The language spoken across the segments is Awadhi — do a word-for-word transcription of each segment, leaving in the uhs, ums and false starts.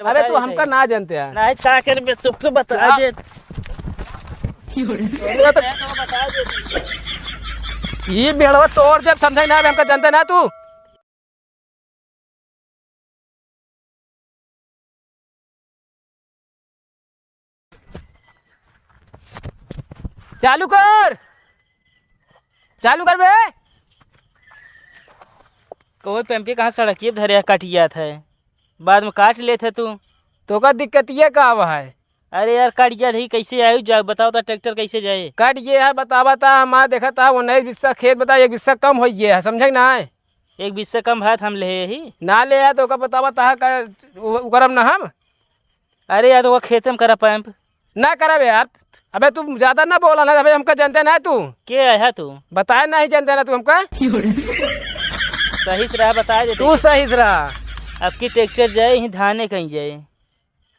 अबे तू हमका ना जानते हैं। नहीं, का करबे, तू, तू बता दे। ये बेड़वा तोड़ देब, समझे ना, हमका जानते ना तू। चालू कर, चालू कर बे। कहो पैम्पी, कहाँ सड़किए पे धरे है, कट जात है, बाद में काट लेत है तू। तो का दिक्कतिया का आवा है? अरे यार, कट जात है, कैसे आयु जा, बताओ तो, ट्रैक्टर कैसे जाए? कट ये है, बतावा ता, हमार देखा ता, उन्नीस बिस्सा खेत बता, एक बिस्सा कम हो गया है, समझे कि ना? एक बिस्सा कम भात हम ले यही। ना ले आ तो ओका बतावा ता, का उ-, उकरम ना हम। अरे यार, तो वो खेते में करा पैम्प। ना करब यार। अबे तू ज्यादा ना बोला ना, अबे हमका जानते ना तू। के है तू? बताए नहीं जानते ना तू हमका। सही से रहा, बताए देते। तू सही से रहा। अब की ट्रैक्टर जाए, ही धाने कहीं जाए।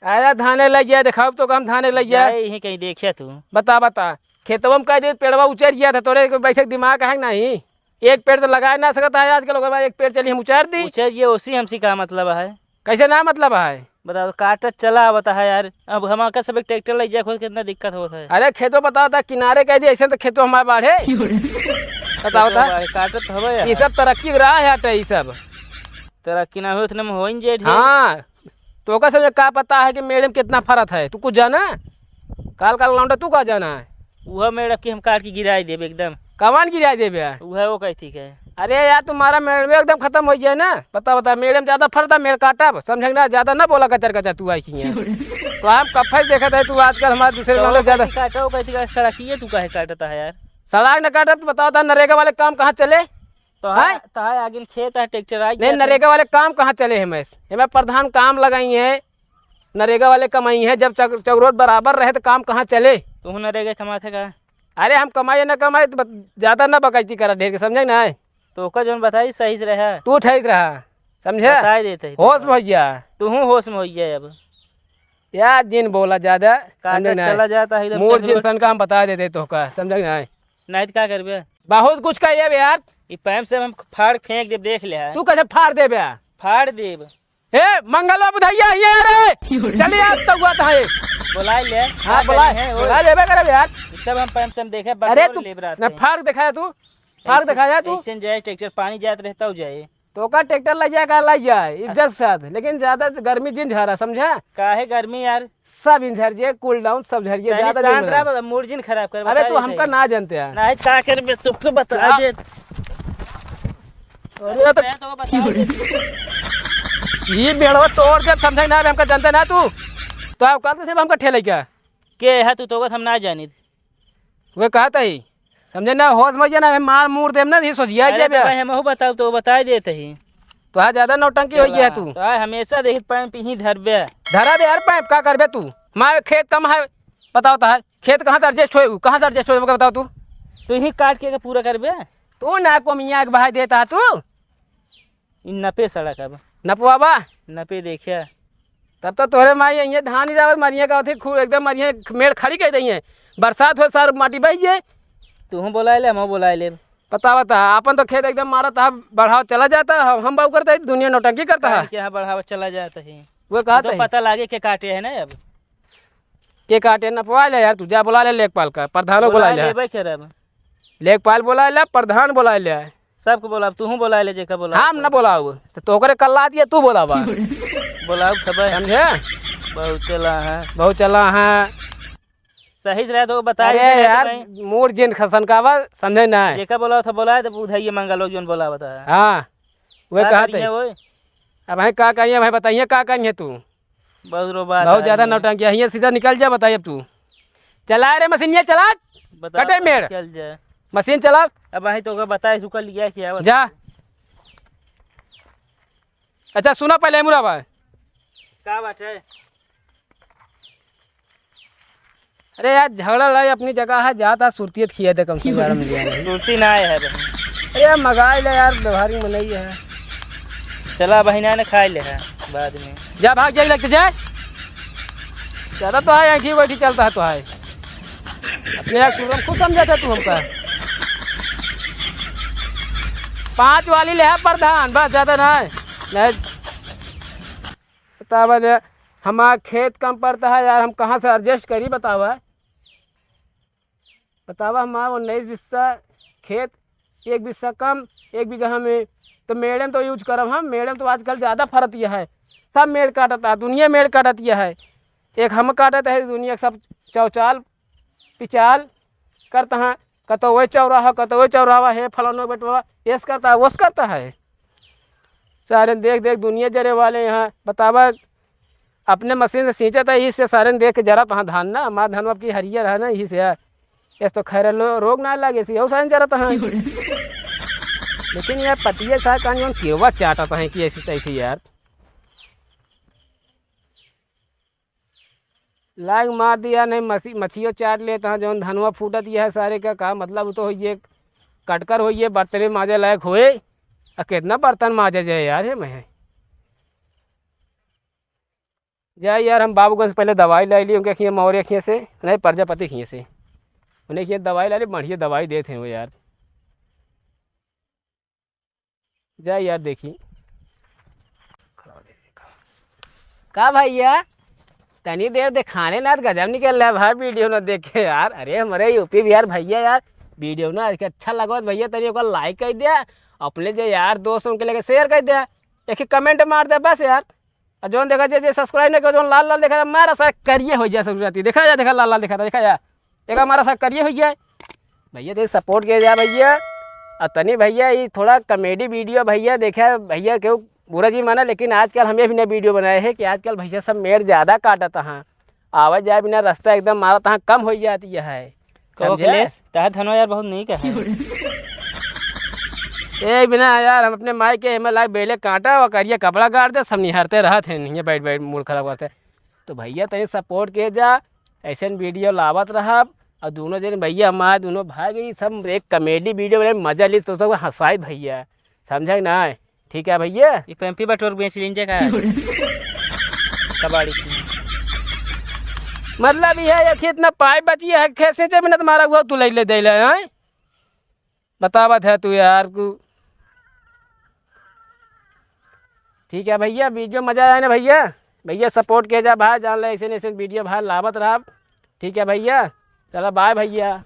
आया धाने लग जाए, देखाओ तो हम धाने लग जाए। जाए, यहीं कहीं देखे तू। बता, बता। खेतवा में कह दे, पेड़वा उचर गया था, तोरे को वैसे दिमाग है नहीं। एक पेड़ तो लगाए ना सकता है आजकल, ओकर बाद एक पेड़ चली हम उचार दी। उचार ये उसी हमसे का मतलब है? कैसे ना मतलब है? बताओ, काटत चला आवता है यार। अब हम आकर सब एक ट्रैक्टर ले जाए, खुद कितना दिक्कत होता है। अरे खेतों बताओ था, किनारे कह दी, ऐसे तो खेतों हमारे बाढ़े। बताओ था। बाढ़े, काटत हवे यार। ये सब तरक्की के राह है, हटे, ये सब। तरक्की ना हो, उतने में हो ही जाए ढेर। हाँ, तो ओकर समझे का पता है कि मेड़ में कितना फरत है? तू कुछ जाना? काल काल लौंडा तू का जाना है? वह मेड़ की हम काट के गिराई देब एकदम। कमान गिराई देबे? वह वो कहती है। अरे यार, तुम्हारा मेड़ में एकदम खत्म हो जाए ना। बता, बता, मेड़ में ज्यादा फरता, मेड़ काटब, समझे ना? ज्यादा ना बोला कचर कचर तू आई है। तो हम कब से देखत है तू आजकल हमारे दूसरे तो लौंडा वो ज्यादा। कहती काटो, कहती का सड़किए तू काहे काटता है यार? सड़क न काटब तो बताओ, ता नरेगा वाले काम कहाँ चले? तो हैं? हाँ, तो है, आगे खेत है, ट्रैक्टर आई नहीं, जाते हैं। नरेगा वाले काम कहाँ चले हैं? मैं, मैं प्रधान काम लगाई है, नरेगा वाले कमाई है, जब चक-, चकरोट बराबर रहे तो काम कहाँ चले? तू नरेगा कमाते का? अरे हम कमाए ना कमाए तो बत-, ज्यादा ना बकैती करा ढेर के, समझे ना? तो ओका जोन बताई सही से रहा। तू ठीक रहा, समझे? बताई देते ही होश में हो जा। तू हूँ होश में हो जाए अब। यार जिन बोला ज्यादा, काटा समझे ना? चला जाता है एकदम मोर जिन चकरोट। सन का हम बता देते तो का, समझे ना? नहीं तो का करबे? बहुत कुछ कहिए बे यार। ई पैम से हम फाड़ फेंक देब, देख ले है। तू कैसे फाड़ देबे? फाड़ देब। ए, मंगलवा बुधैया हिया रे। चल यार, तौआ त है। बोलाए ले। हाँ, का बोलाए, करी है, ओए? बोलाए लेबे करब यार। ई सब हम पैम से हम देखे, अरे बकरोल तू लेब रहत ना है। फाड़ दिखाया तू। फाड़ ऐसे, दिखाया तू। ऐसे जाए ट्रैक्टर पानी जात रहता हो जाए। तो का ट्रैक्टर ले जाए का ले जाए, इज्जत के साथ। लेकिन ज्यादा गर्मी जिन झारा, समझा? काहे गर्मी यार? सब इन झर जे, cool down सब झर जे, तनी ज्यादा दिन शांत में रह, mood जिन खराब कर, अबे बता तू देते हमका हैं। ना जानते हैं। नहीं, का करबे, तू, तू बता आप दे। अरे तो तो बता दे। ये बेड़वा तोड़ देब, समझे ना, अबे हमका जानते ना तू। तो आप कहते थे हमका ठेले क्या? के है तू, तो हम ना जानित। वे कहत ही, समझे ना, होश में जे ना, मार मूर देब ना, ये सोचिया अरे जाबे। तो भाई, हमहू बताओ तो बताई देत ही। तो हाँ, ज्यादा नौटंकी होई है तू। तो हाँ, हमेशा देखित पाइप ही धरबे। धरा दे यार पाइप, का करबे तू? मार खेत कम है, बताओ तो है, खेत कहाँ से adjust होए, कहाँ से adjust होए, बताओ तू। तू ही काट के पूरा करबे। तू ना को मियाँ के बहाई देता है तू। इ नपे सड़क अब। नपवावा? नपे देखिया। तब तो तोहरे माई अइहे धान ही रावत मरिहे का होती, खूब एकदम मरिहे, मेड़ खड़ी कइ दइहे। बरसात हो सार माटी बहि जाए। तूहू बोलाए ले, हमहू बोलाए ले। पता बता, आपन तो खेत एकदम मारत है, बढ़ाव चला जाता है, हम, हम बाबू करता है, दुनिया नौटंकी करता है। काहे के यहाँ बढ़ाव चला जाता है? वो कहत तो है। पता लागे के काटे है ना अब। के काटे नपवा ले यार, तू जा बोला ले लेखपाल का, प्रधानो बोला बोला ले। लेबे करब। लेखपाल बोला ले, प्रधान बोला ले। सबके बोलाब, तूहू बोला ले जेका बोला। हम न बोलाऊ, तो तोकरे कल्ला दिया, तू बोलावा। बोलाऊ खबे। समझे? बहुत चला है। बहुत चला है। सही से रहे तो बता अरे दे, नहीं तो यार, नहीं। मूड जिन खसन का बा, समझे ना? जेका बोला था बोला दे, बुधाइए मंगल लोग जोन बोला बता। हाँ, वे का कहत करिए है। वो? अब भाई का करिए, भाई बताइए का करिए तू? बहुत रो बात बहुत है ज्यादा ये। नौटंकी है। हियाँ सीधा निकल जा, बताइए अब तू। चला रे मशीनिया, चला। बता कटे तो मेड़। निकल जाए। मशीन चला। अब भाई तो ओकर बताए, रुकल गया क्या बता? जा। अच्छा सुना पहले मुरा भाई। का बात है? अरे यार, झगड़ा लड़ाई अपनी जगह है, जाता सुरतियत किया था कम से कम बारह मिलियन। सुरती ना आए है बहन। अरे यार, मगाई ले यार, व्यवहारिक मनई है। चला बहिना ने खाए ले है बाद में। जा भाग जाए लगते जाए। ज्यादा तो है, ऐंठी वैठी चलता है तो है। अपने आप तुरंत खुद समझा था तू हमका। पाँच वाली ले है प्रधान, बस ज्यादा ना है। नहीं। बतावा ले, हमार खेत कम पड़ता है यार, हम कहाँ से adjust करी बतावा? बतावा, हमार उन्नीस बिस्सा खेत, एक बिस्सा कम, एक बीघा में, तो मेड़े में तो use करब हम। मेड़े में तो आजकल ज़्यादा फरत यह है, सब मेड़ काटत है, दुनिया मेड़ काटत यह है। एक हम काटत है, दुनिया के सब चौचाल पिचाल करत हैं, कतो वही चौराहा, कतो वही चौराहा है, फलानो बेटवा, एस करता है, वस करता है। सारे देख देख दुनिया जरे वाले यहाँ, बतावा, अपने मशीन से सींचत है, इससे सारे देख के जरत हैं धान ना, हमार धनवा की हरियर है ना, इसी से है। इस तो खैर लो-, रोग ना लागे, इसी यहू सारे जरत हैं। लेकिन यार पतिया सारे कान जौन किरवा चाटत हैं कि ऐसी तैसी यार। लाग मार दिया नहीं, मसी-, मछियो चाट लेत हैं, जौन धनवा फूटत यह है सारे का, का मतलब, उ तो होइए कटकर होइए, बर्तने माजे लायक होए। आ कितना बर्तन माजे जाए यार, हे मैं। जा यार, हम बाबू के पहले दवाई लाई ली, उनके खिए मौर्य खिए से, नहीं, प्रजापति खिए से, उन्हें खिए दवाई लाई ली, बढ़िया दवाई देत हैं वो यार। जा यार, देखी। का भैया, तनी देर देखाने ना, गजब निकल रहा भाई, video ना देख के यार। अरे, हमारे यूपी बिहार भैया यार, video ना अच्छा लगा तो भैया, तनी ओकर like कर दिया, अपने जो यार दोस्त उनके लेके share कर दिया, एक comment मार दे बस यार। और जौन देखा जे, जे subscribe नहीं करो, जौन लाल लाल देखा, मारा सा करिए हो जाए सब राती। देखा जा, देखा लाल लाल देखा था, देखा जा, देखा मारा सा करिए हो जाए। भैया, तनी support किया जा भैया। और तनी भैया, ये थोड़ा comedy video भैया, देखा भैया, क्यों बुरा जी माना, लेकिन आजकल हमें भी नया video बनाए हैं कि आजकल भैया सब मेड़ ज़्यादा काटत हैं, आवा जाए बिना रास्ता एकदम मारत हैं, कम हो जाती है। कहो समझे? अखिलेश, तह धनो यार बहुत नीक है। ए बिना यार, हम अपने माई के एमे लाग बेले काटा और करिया कपड़ा गाड़ दे, सब निहारते रहत हैं, नहीं बैठ बैठ मूड खराब करते। तो भैया, तनी support किए जा, ऐसे video लावत रहब। और दोनों जन भैया हमारे दोनों भाई, ये सब एक comedy video में मजा ली, तो सब हंसाई भैया, समझे ना? ठीक है भैया, ये पैंपी बटोर बेच लीजिए का? कबाड़ी की। मतलब ये है कि इतना पाइप बची है, कैसे जब मिनट मारा हुआ तू ले ले दे ले, हैं? बतावत है तू यार को। ठीक है भैया, video मजा आया ना भैया? भैया support किया जा भाई, जान ले ऐसे ऐसे video भाई लावत रहा। ठीक है भैया, चला bye भैया।